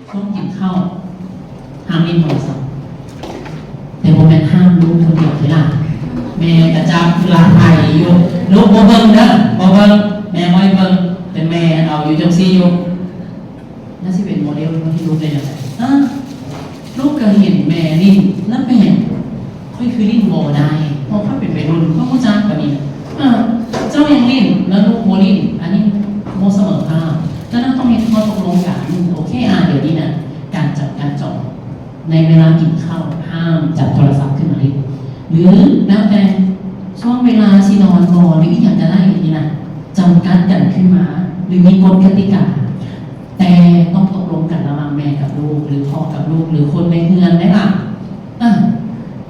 ຊ່ວງກິນເຂົ້າ ຫ້າມຫຼິ້ນໂທລະສັບ ແຕ່ບໍ່ແມ່ນຫ້າມລູກຄົນດຽວເດ້ລະ ແມ່ກະຈັບລະໄຖຢູ່ ລູກບໍ່ເບິ່ງເດີ ບໍ່ເບິ່ງ ແມ່ບໍ່ໃຫ້ເບິ່ງ ແຕ່ແມ່ເອົາຢູ່ຈັ່ງຊີ້ຢູ່ ແລ້ວຊິເປັນໂມເດລໃຫ້ລູກໄດ້ຈັ່ງໃດ? ເອີ ລູກກໍເຫັນແມ່ຫຼິ້ນ ແລ້ວແມ່ ຂ້ອຍຄືຫຼິ້ນບໍ່ໄດ້ ເພາະຂ້ອຍເປັນໄວລຸ້ນ ຂ້ອຍຮູ້ຈັກປານນີ້ ເອີ ເຈົ້າຍັງຫຼິ້ນ ແລ້ວລູກບໍ່ຫຼິ້ນ ອັນນີ້ບໍ່ສະເໝີພາບ. ສະນັ້ນຕ້ອງມີຂໍ້ຕົກລົງກັນ ໂອເຄ ອາ ດຽວນີ້ນະ ການຈັບການຈອງ ໃນເວລາກິນເຂົ້າ ຫ້າມຈັບໂທລະສັບຂຶ້ນມາຫຼິ້ນ ຫຼື ແລ້ວແຕ່ຊ່ວງເວລາຊິນອນບໍ ຫຼື ອີ່ຫຍັງກໍໄດ້ນີ້ນະ ຈຳກັດກັນຂຶ້ນມາ ຫຼື ມີກົດກະຕິກາ ແຕ່ຕ້ອງຕົກລົງກັນລະຫວ່າງແມ່ກັບລູກ ຫຼື ພໍ່ກັບລູກ ຫຼື ຄົນໃນເຮືອນໄດ້ລະ ເອີ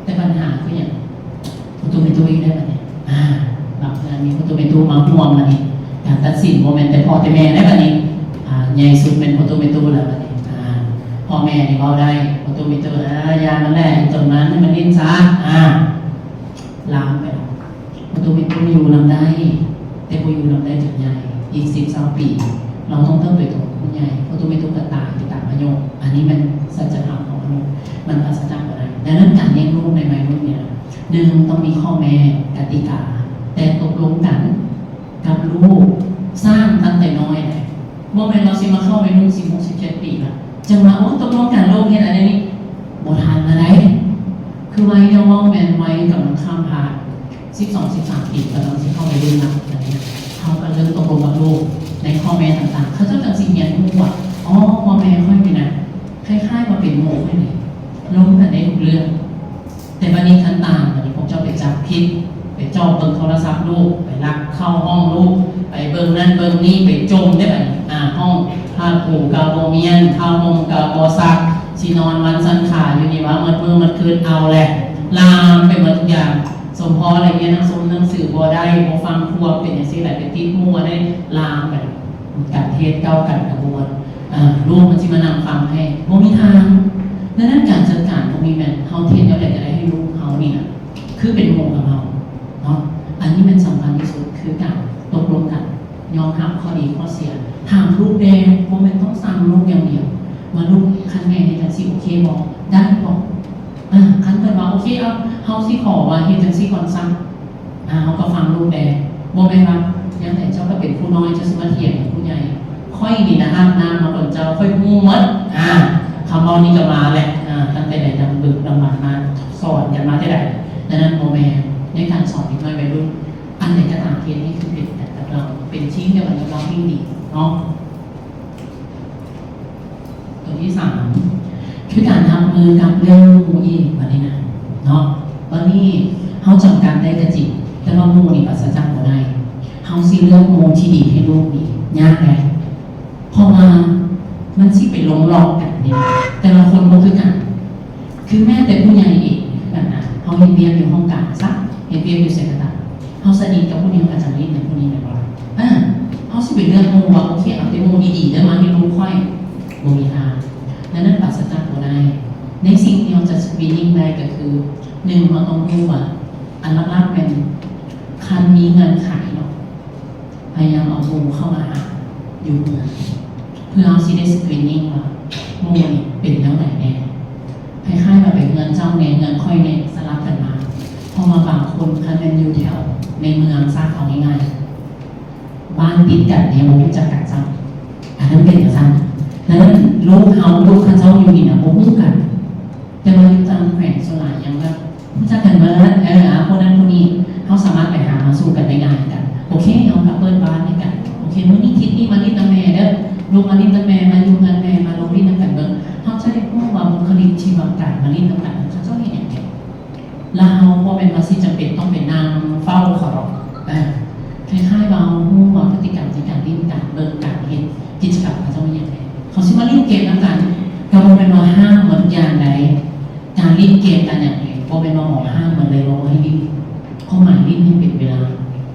ແຕ່ບັນຫາຄືຫຍັງ? ພໍ່ຕູ້ແມ່ຕູ້ອີກແລ້ວບັດນີ້ ອາ ບາງເທື່ອມີພໍ່ຕູ້ແມ່ຕູ້ມາຮ່ວມບັດນີ້ ການຕັດສິນບໍ່ແມ່ນແຕ່ພໍ່ແຕ່ແມ່ແລ້ວບັດນີ້ ອາ ໃຫຍ່ສຸດແມ່ນພໍ່ຕູ້ແມ່ຕູ້ແລ້ວບັດນີ້ ອາ ພໍ່ແມ່ນີ້ເວົ້າໄດ້ ພໍ່ຕູ້ແມ່ຕູ້ ອາ ຢ່າມັນແຫຼະ ອີ່ຕົນນັ້ນໃຫ້ມັນຫຼິ້ນຊະ ອາ ລາມໄປແລ້ວ. ພໍ່ຕູ້ແມ່ຕູ້ຢູ່ນຳໄດ້ ແຕ່ບໍ່ຢູ່ນຳໄດ້ຈົນໃຫຍ່ ອີກສິບຊາວປີ ເຮົາຕ້ອງເຕີບໂຕເປັນຄົນໃຫຍ່ ພໍ່ຕູ້ແມ່ຕູ້ກໍຕາຍໄປຕາມອາຍຸ ອັນນີ້ແມ່ນສັດຈະທຳຂອງມະນຸດ ມັນປາສະຈາກບໍ່ໄດ້. ດັ່ງນັ້ນການລ້ຽງລູກໃນໄວລຸ້ນນີ້ນະ ໜຶ່ງ ຕ້ອງມີຂໍ້ແມ້ ກະຕິກາ ແຕ່ຕົກລົງກັນກັບລູກ ສ້າງຕັ້ງແຕ່ນ້ອຍແຫຼະ ບໍ່ແມ່ນວ່າຊິມາເຂົ້າໄວລຸ້ນສິບຫົກ ສິບເຈັດປີລະ ຈັ່ງວ່າ ໂອ້ ຕົກລົງກັນລູກເຮັດອັນນີ້ ບໍ່ທັນລະໃດ ຄືໄວແນວເວົ້າແມ່ນໄວກຳລັງຂ້າມຜ່ານ ສິບສອງ ສິບສາມປີ ກຳລັງຊິເຂົ້າໄວລຸ້ນລະ ອັນນີ້ເຮົາກໍເລີ່ມຕົກລົງກັບລູກໃນຂໍ້ແມ້ຕ່າງໆ ເຂົາເຈົ້າຈັ່ງຊິຮຽນຮູ້ວ່າ ອໍ ພໍ່ແມ່ຂ້ອຍນີ້ນະ ຄ້າຍໆວ່າເປັນໝູ່ຂ້ອຍນີ້ ລົມກັນໄດ້ທຸກເລື່ອງ. ແຕ່ບັດນີ້ຄັນຕ່າງ ບັດນີ້ພວກເຈົ້າໄປຈັບຜິດ ໄປຈອບເບິ່ງໂທລະສັບລູກ ໄປລັກເຂົ້າຫ້ອງລູກ ໄປເບິ່ງນັ້ນເບິ່ງນີ້ ໄປຈົ່ມເດ້ບັດນີ້ ອາ ຫ້ອງ ຜ້າປູກໍບໍ່ມ້ຽນ ຜ້າຫົ່ມກໍບໍ່ຊັກ ຊິນອນວັນສັນຂາຢູ່ນີ້ຫວາ ໝົດມື້ໝົດຄືນ ເອົາແຫຼະ ລາມໄປໝົດທຸກຢ່າງ. ສົມພໍແຫຼະ ຮຽນໜັງສົມໜັງສືບໍ່ໄດ້ ບໍ່ຟັງຄວາມ ເປັນຈັ່ງຊີ້ແຫຼະ ໄປຕິດໝູ່ໄດ້ ລາມໄປ ກັນເທດເກົ້າກັນຂະບວນ ອາ ລູກມັນຊິມານັ່ງຟັງໃຫ້ ບໍ່ມີທາງ. ດັ່ງນັ້ນການຈັດການພວກນີ້ແມ່ນເຮົາເຮັດແນວໃດກໍໄດ້ໃຫ້ລູກເຮົານີ້ນະ ຄືເປັນໝູ່ກັບເຮົາເນາະ ອັນນີ້ແມ່ນສຳຄັນທີ່ສຸດ ຄືການຕົກລົງກັນ ຍອມຮັບຂໍ້ດີຂໍ້ເສຍ ຖາມລູກແດ່ ບໍ່ແມ່ນຕ້ອງສັ່ງລູກຢ່າງດຽວ ວ່າ ລູກ ຄັນແມ່ເຮັດຈັ່ງຊີ້ໂອເຄບໍ່? ໄດ້ບໍ່? ອາ ຄັນເພິ່ນວ່າ ໂອເຄ ເອົາ ເຮົາຊິຂໍວ່າເຮັດຈັ່ງຊີ້ກ່ອນຊະ ອາ ເຮົາກໍຟັງລູກແດ່ ບໍ່ແມ່ນວ່າ ຍາມໃດເຈົ້າກໍເປັນຜູ້ນ້ອຍ ເຈົ້າຊິມາຖຽງກັບຜູ້ໃຫຍ່ ຂ້ອຍນີ້ນະ ອາບນ້ຳມາກ່ອນເຈົ້າ ຂ້ອຍຮູ້ໝົດ ອາ ຄຳເວົ້ານີ້ກໍມາແຫຼະ ອາ ຕັ້ງແຕ່ໃດດຳດຶກດຳບັນມາ ສອນກັນມາແຕ່ໃດ. ດັ່ງນັ້ນ ບໍ່ແມ່ນ ໃນການສອນເດັກນ້ອຍໄວລຸ້ນ ອັນໃດກໍຕາມທີ່ເຮັດໃຫ້ຄືເປັນກັນກັບເຮົາ ເປັນທີມດຽວກັນກັບເຮົາແຮ່ງດີເນາະ. ຕົວທີສາມ ຄືການຮັບມືກັບເລື່ອງໝູ່ອີກ ບັດນີ້ນະເນາະ ບັດນີ້ເຮົາຈຳກັດໄດ້ກໍຈິງ ແຕ່ວ່າໝູ່ນີ້ປາສະຈາກບໍ່ໄດ້ ເຮົາຊິເລືອກໝູ່ທີ່ດີໃຫ້ລູກນີ້ຍາກແດ່ ເພາະວ່າມັນຊິໄປລົງລັອກກັນເດ້ ແຕ່ລະຄົນບໍ່ຄືກັນ ຄືແມ້ແຕ່ຜູ້ໃຫຍ່ເອງຄືກັນນະ ເຮົາເຮັດວຽກຢູ່ຫ້ອງການຊະ ເຮັດວຽກຢູ່ໃສກໍຕາມ ເຮົາສະໜິດກັບຜູ້ນີ້ ເຮົາກໍຈະຫຼິ້ນນຳຜູ້ນີ້ແມ່ນບໍ່ລະ? ອາ ເຮົາຊິໄປເລືອກໝູ່ວ່າ ໂອເຄ ເອົາແຕ່ໝູ່ດີໆເດີ ມາເຮັດລູກຂ້ອຍ ບໍ່ມີທາງ. ດັ່ງນັ້ນປາສະຈາກບໍ່ໄດ້ ໃນສິ່ງທີ່ເຮົາຈະສະກຣີນນິງໄດ້ກໍຄື ໜຶ່ງ ເຮົາຕ້ອງຮູ້ວ່າ ອັນຫຼັກໆແມ່ນ ຄັນມີເງື່ອນໄຂເນາະ ພະຍາຍາມເອົາໝູ່ເຂົ້າມາຫາຢູ່ເຮືອນ ເພື່ອເຮົາຊິໄດ້ສະກຣີນນິງວ່າ ໝູ່ນີ້ເປັນແນວໃດແດ່ ຄ້າຍໆວ່າໄປເຮືອນເຈົ້າແດ່ ເຮືອນຂ້ອຍແດ່ ສະຫຼັບກັນມາ ເພາະວ່າບາງຄົນຄັນແມ່ນຢູ່ແຖວໃນເມືອງຊະ ເອົາງ່າຍໆ ບ້ານຕິດກັນແດ່ ບໍ່ຮູ້ຈັກກັນຊ້ຳ ອັນນັ້ນເປັນຈັ່ງຊັ້ນ. ດັ່ງນັ້ນລູກເຮົາ ລູກເຂົາເຈົ້າຢູ່ນີ້ນະ ບໍ່ຮູ້ກັນ ແຕ່ວ່າຢູ່ຕ່າງແຂວງສ່ວນຫຼາຍຍັງແບບຮູ້ຈັກກັນເບິດ ເອີ ອາ ຜູ້ນັ້ນຜູ້ນີ້ ເຮົາສາມາດໄປຫາມາສູ່ກັນໄດ້ງ່າຍຄືກັນ. ໂອເຄ ເຮົາກໍເປີດບ້ານໃຫ້ກັນ ໂອເຄ ມື້ນີ້ທິດນີ້ມາຫຼິ້ນນຳແມ່ເດີ ລູກມາຫຼິ້ນນຳແມ່ ມາຢູ່ເຮືອນແມ່ ມາລອງຫຼິ້ນນຳກັນເບິ່ງ ເຮົາຈະໄດ້ຮູ້ວ່າບຸກຄະລິກທີ່ວ່າການມາຫຼິ້ນນຳກັນ ເຂົາເຈົ້າເຮັດຫຍັງແດ່ ແລ້ວເຮົາບໍ່ແມ່ນວ່າຊິຈຳເປັນຕ້ອງໄປນັ່ງເຝົ້າເຂົາດອກ ເອີ ຄ້າຍໆວ່າເຮົາຮູ້ວ່າພຶດຕິກຳໃນການຫຼິ້ນ ການເບິ່ງ ການເຮັດກິດຈະກຳເຂົາເຈົ້າມີຫຍັງແດ່ ເຂົາຊິມາຫຼິ້ນເກມນຳກັນ ກໍບໍ່ແມ່ນວ່າຫ້າມໝົດຢ່າງໃດ ການຫຼິ້ນເກມການຫຍັງນີ້ ບໍ່ແມ່ນວ່າໝໍຫ້າມໝົດເລີຍວ່າບໍ່ໃຫ້ຫຼິ້ນ ຄວາມໝາຍຫຼິ້ນໃຫ້ເປັນເວລາ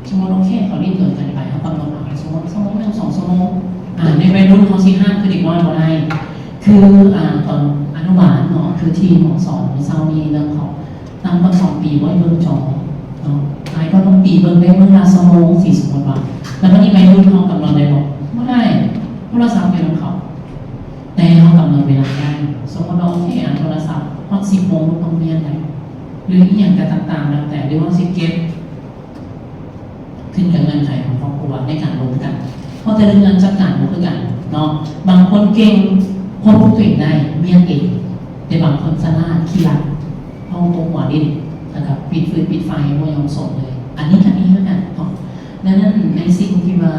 ສົມມຸດ ໂອເຄ ເຂົາຫຼິ້ນດົນເກີນໄປ ເຮົາກຳນົດເອົາ ສົມມຸດ ຊົ່ວໂມງໜຶ່ງ ສອງຊົ່ວໂມງ ອາ ໃນໄວລຸ້ນເຮົາຊິຫ້າມຄືເດັກນ້ອຍບໍ່ໄດ້ ຄື ອາ ຕອນອະນຸບານເນາະ ຄືທີ່ໝໍສອນມື້ເຊົ້ານີ້ເລື່ອງຂອງ ຕ່ຳກວ່າສອງປີບໍ່ໃຫ້ເບິ່ງຈໍເນາະ ຫຼາຍກວ່າໜຶ່ງປີເບິ່ງໄດ້ມື້ລະຊົ່ວໂມງ ຊິສົມມຸດວ່າ ແລ້ວບັດນີ້ໄວລຸ້ນເຮົາກຳນົດໄດ້ບໍ່? ບໍ່ໄດ້ ໂທລະສັບຢູ່ນຳເຂົາ ແຕ່ເຮົາກຳນົດ ລາໄດ້. ສົມມຸດວ່າ ໂອເຄ ອ່ານໂທລະສັບຮອດສິບໂມງ ລູກຕ້ອງຮຽນແລ້ວ ຫຼືອີ່ຫຍັງກໍຕ່າງໆແລ້ວແຕ່ ຫຼືເຮົາຊິເກັບ ຂຶ້ນກັບເງື່ອນໄຂຂອງຄອບຄົວໃນການລົມກັນ ເພາະແຕ່ລະເຮືອນຈັດການບໍ່ຄືກັນເນາະ. ບາງຄົນເກັ່ງ ຄວບຄຸມຕົວເອງໄດ້ ຮຽນເອງ, ແຕ່ບາງຄົນສະຫຼາດ ຂີ້ລັກ ເວົ້າຕົງຫົວດິນ ແລ້ວກໍປິດຟືນປິດໄຟ ບໍ່ຍອມສົນເລີຍ. ອັນນີ້ກໍມີຄືກັນເນາະ. ດັ່ງນັ້ນ ໃນສິ່ງທີ່ວ່າ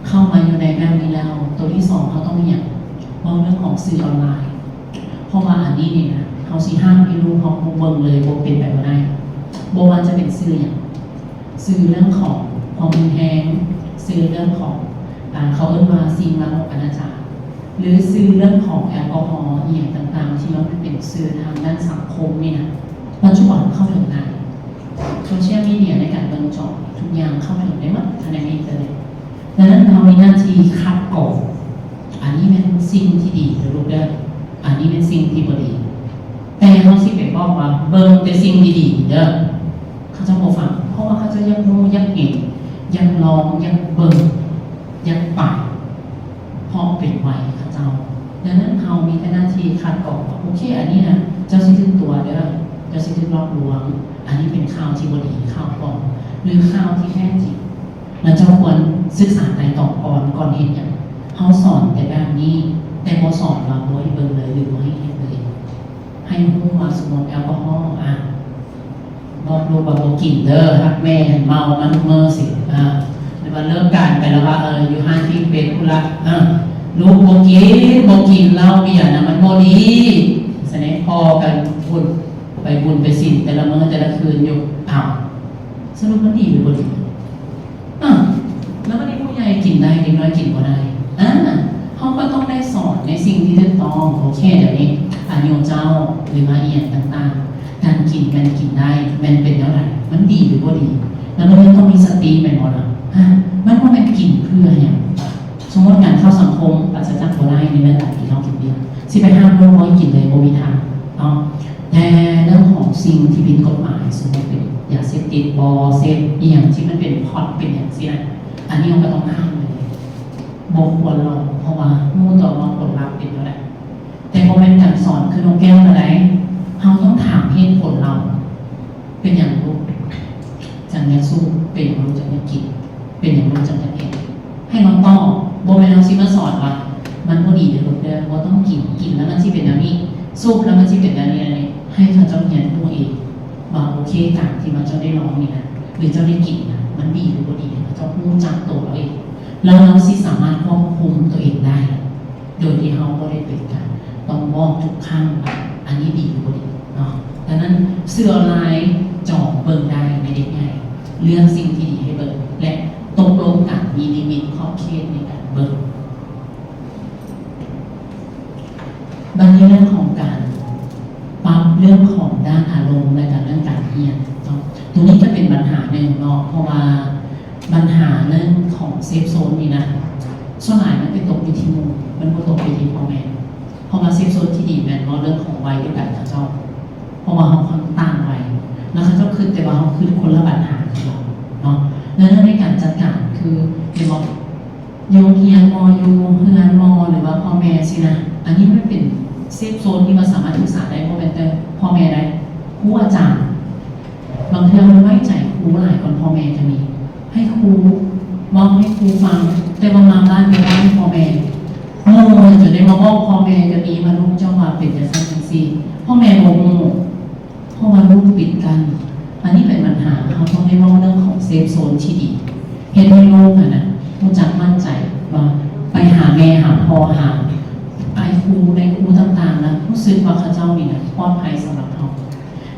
ເຂົ້າມາຢູ່ໃນແບບນີ້ແລ້ວ ໂຕທີສອງ ເຮົາຕ້ອງມີຫຍັງ? ເວົ້າເລື່ອງຂອງສື່ອອນລາຍ ເພາະວ່າອັນນີ້ນີ້ນະ ເຮົາຊິຫ້າມໃຫ້ລູກເຮົາບໍ່ເບິ່ງເລີຍ ບໍ່ເປັນໄປບໍ່ໄດ້. ບໍ່ວ່າຈະເປັນສື່ຫຍັງ, ສື່ເລື່ອງຂອງຄວາມຮຸນແຮງ, ສື່ເລື່ອງຂອງ ອ່າ ເຂົາເອີ້ນວ່າສິ່ງລາມກອະນາຈານ ຫຼືສື່ເລື່ອງຂອງແອລກໍຮໍ ອີ່ຫຍັງຕ່າງໆ ທີ່ວ່າມັນເປັນສື່ທາງດ້ານສັງຄົມນີ້ນະ ປັດຈຸບັນເຂົ້າເຖິງງ່າຍ. ໂຊຊຽວມີເດຍໃນການເບິ່ງຈອບ ທຸກຢ່າງເຂົ້າເຖິງໄດ້ໝົດພາຍໃນອິນເຕີເນັດ. ດັ່ງນັ້ນ ເຮົາມີໜ້າທີ່ຄັດກອງ. ອັນນີ້ແມ່ນສິ່ງທີ່ດີເດີລູກເດີ, ອັນນີ້ແມ່ນສິ່ງທີ່ບໍ່ດີ. ແຕ່ເຮົາຊິໄປບອກວ່າ ເບິ່ງແຕ່ສິ່ງດີໆເດີ, ເຂົາເຈົ້າບໍ່ຟັງ ເພາະວ່າເຂົາເຈົ້າຢາກຮູ້ ຢາກເຫັນ ຢາກລອງ ຢາກເບິ່ງ ຢາກໄປ ເພາະເປັນໄວເຂົາເຈົ້າ. ດັ່ງນັ້ນ ເຮົາມີແຕ່ໜ້າທີ່ຄັດກອງວ່າ ໂອເຄ ອັນນີ້ນະ ເຈົ້າຊິຖືກຕົວະເດີ, ເຈົ້າຊິຖືກຫຼອກລວງ, ອັນນີ້ເປັນຂ່າວທີ່ບໍ່ດີ, ຂ່າວປອມ ຫຼືຂ່າວທີ່ແທ້ຈິງ. ແລ້ວເຈົ້າຄວນສຶກສາໄຕ່ຕອງກ່ອນ ກ່ອນເຮັດຫຍັງ. ເຮົາສອນແຕ່ແບບນີ້ ແຕ່ບໍ່ສອນວ່າບໍ່ໃຫ້ເບິ່ງເລີຍ ຫຼືບໍ່ໃຫ້ເຮັດເລີຍ. ໃຫ້ຮູ້ວ່າ ສົມມຸດແອລກໍຮໍ ອ່າ ບອກລູກວ່າບໍ່ກິນເດີ, ຫາກແມ່ເມົາມາທຸກມື້ຊີ້ ອ່າ ຫຼືວ່າເລີກການໄປແລ້ວວ່າ ເອີ ຢູ່ຮ້ານປີ້ງເປັດພຸ້ນລະ ອ່າ ລູກບໍ່ກິນ ບໍ່ກິນເຫຼົ້າເບຍນະ ມັນບໍ່ດີ. ສະແນງພໍກັນພຸ້ນ ໄປບຸນໄປສິນແຕ່ລະມື້ແຕ່ລະຄືນຢູ່. ອ້າວ ສະຫຼຸບມັນດີຫຼືບໍ່ດີ? ອາ ແລ້ວບັດນີ້ຜູ້ໃຫຍ່ກິນໄດ້ ເດັກນ້ອຍກິນບໍ່ໄດ້. ອາ ເຮົາກໍຕ້ອງໄດ້ສອນໃນສິ່ງທີ່ຖືກຕ້ອງ. ໂອເຄ ດຽວນີ້ອາຍຸເຈົ້າ ຫຼືວ່າອີ່ຫຍັງຕ່າງໆ ການກິນແມ່ນກິນໄດ້ ແມ່ນເປັນແນວໃດ ມັນດີຫຼືບໍ່ດີ ແລ້ວມັນຍັງຕ້ອງມີສະຕິແມ່ນບໍ່ລະ? ຮະ ມັນບໍ່ແມ່ນກິນເພື່ອຫຍັງ? ສົມມຸດການເຂົ້າສັງຄົມປາສະຈາກບໍ່ໄດ້ ໃນເລື່ອງການກິນເຫຼົ້າກິນເບຍ ຊິໄປຫ້າມລູກບໍ່ໃຫ້ກິນເລີຍ ບໍ່ມີທາງເນາະ. ແຕ່ເລື່ອງຂອງສິ່ງທີ່ຜິດກົດໝາຍ ສົມມຸດເປັນຢາເສບຕິດບໍ ເສບອີ່ຫຍັງທີ່ມັນເປັນພອດເປັນຫຍັງຊີ້ນະ ອັນນີ້ເຮົາກໍຕ້ອງຫ້າມເລີຍ ບໍ່ຄວນລອງ ເພາະວ່າຮູ້ແຕ່ວ່າຜົນລັບເປັນແນວໃດ ແຕ່ບໍ່ແມ່ນການສອນຄືນົກແກ້ວກະໄດ້. ເຮົາຕ້ອງຖາມເຫດຜົນລາວ ເປັນຫຍັງລູກຈັ່ງຢາກສູບ? ເປັນຫຍັງລູກຈັ່ງຢາກກິນ? ເປັນຫຍັງລູກຈັ່ງຢາກເຮັດ? ໃຫ້ລາວຕອບ. ບໍ່ແມ່ນເຮົາຊິມາສອນວ່າ ມັນບໍ່ດີເດີລູກເດີ ບໍ່ຕ້ອງກິນ, ກິນແລ້ວມັນຊິເປັນແນວນີ້, ສູບແລ້ວມັນຊິເປັນແນວນີ້, ແນວນີ້. ໃຫ້ເຂົາເຈົ້າຮຽນຮູ້ເອງວ່າ ໂອເຄ ການທີ່ວ່າເຈົ້າໄດ້ລອງນີ້ນະ ຫຼືເຈົ້າໄດ້ກິນນະ ມັນດີຫຼືບໍ່ດີ ໃຫ້ເຂົາເຈົ້າຮູ້ຈັກໂຕລາວເອງ ແລ້ວລາວຊິສາມາດຄວບຄຸມໂຕເອງໄດ້ ໂດຍທີ່ເຮົາບໍ່ໄດ້ເປັນການຕ້ອງບອກທຸກຄັ້ງວ່າ ອັນນີ້ດີຫຼືບໍ່ດີເນາະ. ດັ່ງນັ້ນ ສື່ອອນລາຍຈອງເບິ່ງໄດ້ໃນເດັກໃຫຍ່ ເລືອກສິ່ງທີ່ດີໃຫ້ເບິ່ງ ແລະ ຕົກລົງກັນມີລິມິດຂອບເຂດໃນການເບິ່ງ. ບັດນີ້ເລື່ອງຂອງການປັບເລື່ອງຂອງດ້ານອາລົມ ແລະ ກະເລື່ອງການຮຽນເນາະ ໂຕນີ້ກະເປັນບັນຫາໜຶ່ງເນາະ ເພາະວ່າບັນຫາເລື່ອງຂອງເຊຟໂຊນນີ້ນະ ສ່ວນຫຼາຍມັນໄປຕົກຢູ່ທີ່ໝູ່ ມັນບໍ່ຕົກຢູ່ທີ່ພໍ່ແມ່. ເພາະວ່າເຊຟໂຊນທີ່ດີແມ່ນເວົ້າເລື່ອງຂອງໄວດຽວກັນເຂົາເຈົ້າ ເພາະວ່າເຮົາຂ້ອນຕ່າງໄວ ແລ້ວເຂົາເຈົ້າຄິດແຕ່ວ່າເຮົາຄິດຄົນລະບັນຫາກັບເຮົາເນາະ. ແລ້ວໃນການຈັດການຄື ເຫັນບໍ່ ຢູ່ໂຮງຮຽນບໍ ຢູ່ເຮືອນບໍ ຫຼືວ່າພໍ່ແມ່ຊີ້ນະ ອັນນີ້ມັນເປັນເຊຟໂຊນທີ່ວ່າສາມາດປຶກສາໄດ້ ບໍ່ແມ່ນແຕ່ພໍ່ແມ່ໃດ ຄູອາຈານ ບາງເທື່ອມັນໄວ້ໃຈຄູຫຼາຍກວ່າພໍ່ແມ່ກະມີ ໃຫ້ຄູເວົ້າໃຫ້ຄູຟັງ ແຕ່ວ່າມາບ້ານໄປເວົ້າໃຫ້ພໍ່ແມ່ ໂມໂຫຈົນໄດ້ມາບອກພໍ່ແມ່ກະມີວ່າ ລູກເຈົ້າວ່າເປັນຈັ່ງຊັ້ນຈັ່ງຊີ້ ພໍ່ແມ່ບໍ່ຮູ້ ເພາະວ່າລູກປິດກັ້ນ. ອັນນີ້ເປັນບັນຫາ ເຮົາຕ້ອງໄດ້ເວົ້າເລື່ອງຂອງເຊຟໂຊນທີ່ດີ ເຮັດໃຫ້ລູກຫັ້ນນະ ຮູ້ຈັກໝັ້ນໃຈວ່າໄປຫາແມ່ ຫາພໍ່ ຫາອ້າຍຄູ ນາຍຄູຕ່າງໆນະ ຮູ້ສຶກວ່າເຂົາເຈົ້ານີ້ນະ ປອດໄພສຳລັບເຮົາ.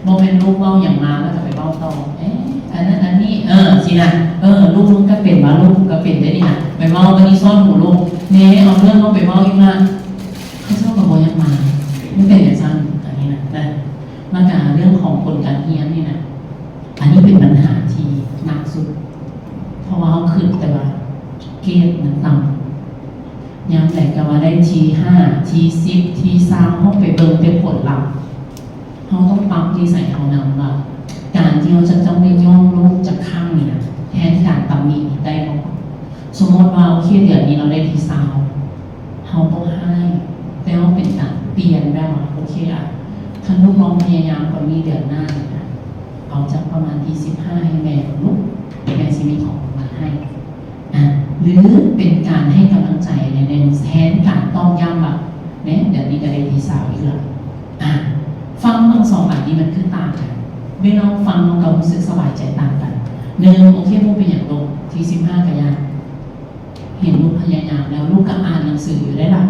ບໍ່ແມ່ນລູກເວົ້າຫຍັງມາແລ້ວກະໄປເວົ້າຕໍ່ ເອະ ອັນນັ້ນອັນນີ້ ເອີ ຊີ້ນະ ເອີ ລູກມຶງກະເປັນຫວາ ລູກກະເປັນໄດ໋ນີ້ນະ ໄປເວົ້າ ບັດນີ້ຊ້ອນຫູລູກ ແນ່ ເອົາເລື່ອງເຮົາໄປເວົ້າອີກນະ ເຂົາເຈົ້າກະບໍ່ຢາກມາ ມັນເປັນຈັ່ງຊັ້ນ ອັນນີ້ນະ ແລະ ແລ້ວກະເລື່ອງຂອງຜົນການຮຽນນີ້ນະ ອັນນີ້ເປັນບັນຫາທີ່ໜັກສຸດ ເພາະວ່າເຮົາຄິດແຕ່ວ່າເກຣດມັນຕ່ຳ ຍາມໃດກະວ່າໄດ້ທີຫ້າ ທີສິບ ທີຊາວ ເຮົາໄປເບິ່ງແຕ່ຜົນລັບ. ເຮົາຕ້ອງປັບນິໄສເຮົານຳວ່າ ການທີ່ເຮົາຈະຕ້ອງໄດ້ຍ້ອງລູກຈັກຄັ້ງນີ້ນະ ແທນການຕຳໜິໄດ້ບໍ່? ສົມມຸດວ່າ ໂອເຄ ເດືອນນີ້ເຮົາໄດ້ທີຊາວ ເຮົາບໍ່ຮ້າຍ ແຕ່ເຮົາເປັນການ ປ່ຽນແບບວ່າ ໂອເຄອະ ຄັນລູກລອງພະຍາຍາມກ່ອນນີ້ ເດືອນໜ້ານີ້ນະ ເອົາຈັກປະມານທີສິບຫ້າໃຫ້ແມ່ເບິ່ງລູກ ແມ່ຊິມີຂອງລາງວັນໃຫ້ ອາ ຫຼືເປັນການໃຫ້ກຳລັງໃຈແນວໜຶ່ງ ແທນການຕອກຢ້ຳວ່າ ແນ ເດືອນນີ້ກໍໄດ້ທີຊາວອີກລະ ອາ ຟັງເບິ່ງສອງອັນນີ້ມັນຄືຕ່າງກັນ ເວລາເຮົາຟັງເຮົາກໍຮູ້ສຶກສະບາຍໃຈຕ່າງກັນ ໜຶ່ງ ໂອເຄ ບໍ່ເປັນຫຍັງລູກ ທີສິບຫ້າກໍຢ່າ ເຫັນລູກພະຍາຍາມແລ້ວ ລູກກໍອ່ານໜັງສືຢູ່ໄດ້ລະ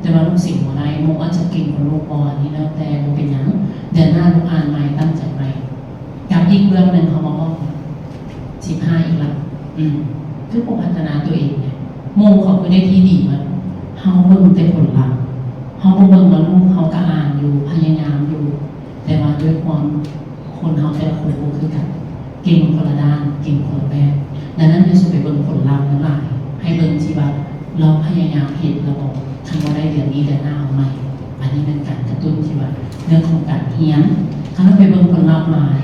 ແຕ່ວ່າລູກເສັງບໍ່ໄດ້ ລູກອາດຈະເກັ່ງກວ່າລູກບໍ່ ອັນນີ້ແລ້ວແຕ່ ບໍ່ເປັນຫຍັງ ເດືອນໜ້າລູກອ່ານໃໝ່ ຕັ້ງໃຈໃໝ່ ກັບອີກເບື້ອງໜຶ່ງ ເຮົາມາບອກ ສິບຫ້າອີກລະ ອືມ ຄືບໍ່ພັດທະນາຕົວເອງແຫຼະ ໝູ່ເຂົາຄືໄດ້ທີ່ດີໝົດ ເຮົາເບິ່ງແຕ່ຜົນລັບ ເຮົາບໍ່ເບິ່ງວ່າລູກເຮົາກໍອ່ານຢູ່ ພະຍາຍາມຢູ່ ແຕ່ວ່າດ້ວຍຄວາມ ຄົນເຮົາແຕ່ລະຄົນບໍ່ຄືກັນ ເກັ່ງຄົນລະດ້ານ ເກັ່ງຄົນລະແບບ ດັ່ງນັ້ນຢ່າສູ່ໄປເບິ່ງຜົນລັບນັ້ນຫຼາຍ ໃຫ້ເບິ່ງທີ່ວ່າລາວພະຍາຍາມເຮັດລະບໍ່ ຄັນບໍ່ໄດ້ເດືອນນີ້ ເດືອນໜ້າເອົາໃໝ່ ອັນນີ້ແມ່ນການກະຕຸ້ນທີ່ວ່າເລື່ອງຂອງການຮຽນ ຄັນເຮົາໄປເບິ່ງຜົນລັບຫຼາຍ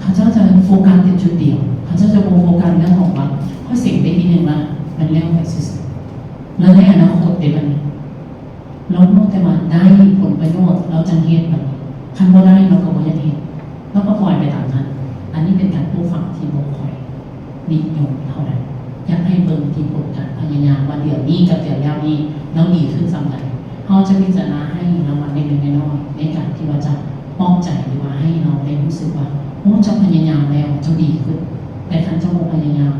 ເຂົາເຈົ້າຈະໂຟກັສແຕ່ຈຸດດຽວ ເຂົາເຈົ້າຈະບໍ່ໂຟກັສເລື່ອງຂອງວ່າ ຂ້ອຍເສັງໄດ້ທີໜຶ່ງລະ ມັນແລ້ວໄປຊື່ໆ ແລ້ວໃນອະນາຄົດເດບັດນີ້ ລາວຮູ້ແຕ່ວ່າໄດ້ຜົນປະໂຫຍດ ລາວຈັ່ງເຮັດ ບັດນີ້ຄັນບໍ່ໄດ້ ລາວກໍບໍ່ຢາກເຮັດ ລາວກໍປ່ອຍໄປຕາມນັ້ນ ອັນນີ້ເປັນການປູກຝັງທີ່ບໍ່ຄ່ອຍນິຍົມເທົ່າໃດ ຢາກໃຫ້ເບິ່ງທີ່ຜົນການພະຍາຍາມວ່າ ດຽວນີ້ກັບດຽວແລ້ວນີ້ ລາວດີຂຶ້ນສ່ຳໃດ ເຮົາຈະພິຈາລະນາໃຫ້ລາງວັນເລັກໆນ້ອຍໆ ໃນການທີ່ວ່າຈະປອບໃຈ ຫຼືວ່າໃຫ້ລາວໄດ້ຮູ້ສຶກວ່າ ໂອ້ ເຈົ້າພະຍາຍາມແລ້ວ ເຈົ້າດີຂຶ້ນ ແຕ່ຄັນເຈົ້າບໍ່ພະຍາຍາມ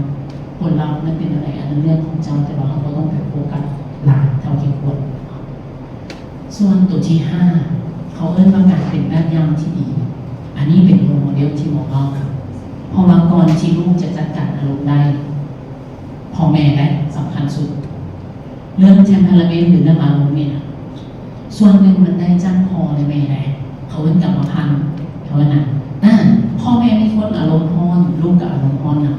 ຜົນລັບມັນເປັນແນວໃດ ອັນນັ້ນເລື່ອງຂອງເຈົ້າ ແຕ່ວ່າເຮົາບໍ່ຕ້ອງໄປໂຟກັສຫຼາຍເທົ່າທີ່ຄວນ. ສ່ວນໂຕທີຫ້າ ເຂົາເອີ້ນວ່າການເປັນແບບຢ່າງທີ່ດີ ອັນນີ້ເປັນໂລໂມເດວທີ່ບໍ່ເວົ້າ ເພາະວ່າກ່ອນທີ່ລູກຈະຈັດການອາລົມໄດ້ ພໍ່ແມ່ແຫຼະສຳຄັນສຸດ ເລື່ອງເທັມເປີເມນ ຫຼືເລື່ອງອາລົມນີ້ນະ ສ່ວນໜຶ່ງມັນໄດ້ຈາກພໍ່ແລະແມ່ໃດ ເຂົາເອີ້ນກຳມະພັນ ເຂົາເອີ້ນນະ ອາ ພໍ່ແມ່ມີຄົນອາລົມຮ້ອນ ລູກກໍອາລົມຮ້ອນນຳ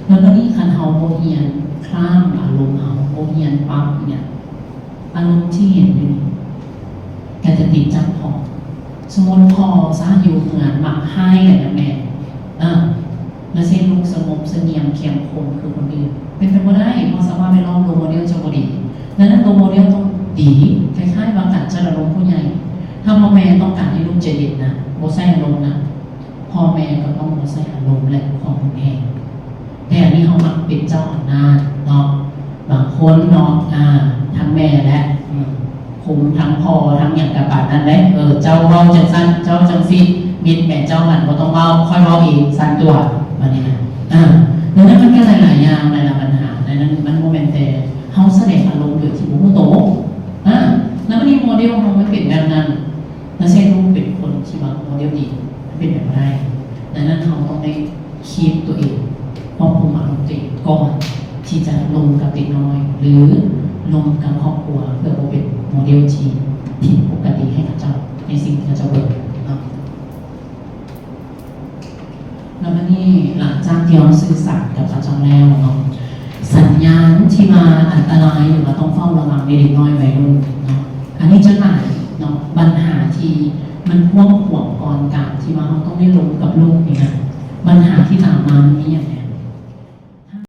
ແລ້ວບາດນີ້ຄັນເຮົາບໍ່ຮຽນຂ້າມອາລົມ ເຮົາບໍ່ຮຽນປັບຫຍັງ ອາລົມທີ່ເຫັນຢູ່ນີ້ ກໍຈະຕິດຈາກພໍ່ ສົມມຸດພໍ່ຊະຢູ່ເຮືອນມັກຮ້າຍກັນນະແມ່ ເອີ ລະເຊັ່ນລູກສະຫງົບສະຫງຽມ ຂຽມຂົມຄືຄົນອື່ນ ເປັນໄປບໍ່ໄດ້ ເພາະສະພາບແວດລ້ອມໂລໂມເດວຈະບໍ່ດີ ດັ່ງນັ້ນໂລໂມເດວຕ້ອງດີ ຄ້າຍໆວ່າການຈັດອາລົມຜູ້ໃຫຍ່ ຖ້າພໍ່ແມ່ຕ້ອງການໃຫ້ລູກໃຈເຢັນນະ ບໍ່ໃຊ້ອາລົມນະ ພໍ່ແມ່ກໍຕ້ອງບໍ່ໃຊ້ອາລົມ ແລະ ຄວາມຮຸນແຮງ ແຕ່ອັນນີ້ເຮົາມັກເປັນເຈົ້າອຳນາດເນາະ ບາງຄົນເນາະ ອາ ທັງແມ່ແຫຼະ ອືມ ຄຸມທັງພໍ່ທັງຫຍັງກໍປານນັ້ນແຫຼະ ເອີ ເຈົ້າເວົ້າຈັ່ງຊັ້ນ ເຈົ້າຈັ່ງຊີ້ ມິດແມ່ເຈົ້າຫັ້ນບໍ່ຕ້ອງເວົ້າ ຂ້ອຍເວົ້າເອງ ຊັ້ນຕົວະ ບາດນີ້ນະ ອາ ດັ່ງນັ້ນມັນກໍຫຼາຍໆຢ່າງ ຫຼາຍໆບັນຫາ ດັ່ງນັ້ນມັນບໍ່ແມ່ນແຕ່ເຮົາສະແດງອາລົມໂດຍທີ່ບໍ່ຮູ້ໂຕ ອາ ແລ້ວບາດນີ້ໂມເດວເຮົາມັນເປັນແບບນັ້ນ ລະເຊັ່ນລູກເປັນຄົນທີ່ວ່າໂມເດວດີ ມັນເປັນໄປບໍ່ໄດ້ ດັ່ງນັ້ນເຮົາຕ້ອງໄດ້ ຄີບຕົວເອງ ຄວບຄຸມອາລົມຕົວເອງກ່ອນທີ່ຈະລົມກັບເດັກນ້ອຍ ຫຼື ລົມກັບຄອບຄົວ ເພື່ອບໍ່ເປັນໂມເດວທີ່ຜິດປົກກະຕິໃຫ້ເຂົາເຈົ້າ ໃນສິ່ງທີ່ເຂົາເຈົ້າເບິ່ງເນາະ. ແລ້ວບາດນີ້ ຫຼັງຈາກທີ່ເຮົາສື່ສານກັບເຂົາເຈົ້າແລ້ວເນາະ ສັນຍານທີ່ວ່າອັນຕະລາຍ ຫຼືວ່າຕ້ອງເຝົ້າລະວັງໃນເດັກນ້ອຍໄວລຸ້ນເນາະ ອັນນີ້ຈະຫຼາຍເນາະ ບັນຫາທີ່ມັນກວ້າງຂວາງກ່ອນການທີ່ວ່າເຮົາຕ້ອງໄດ້ລົມກັບລູກນີ້ນະ ບັນຫາທີ່ຕາມມາມັນມີຫຍັງແດ່?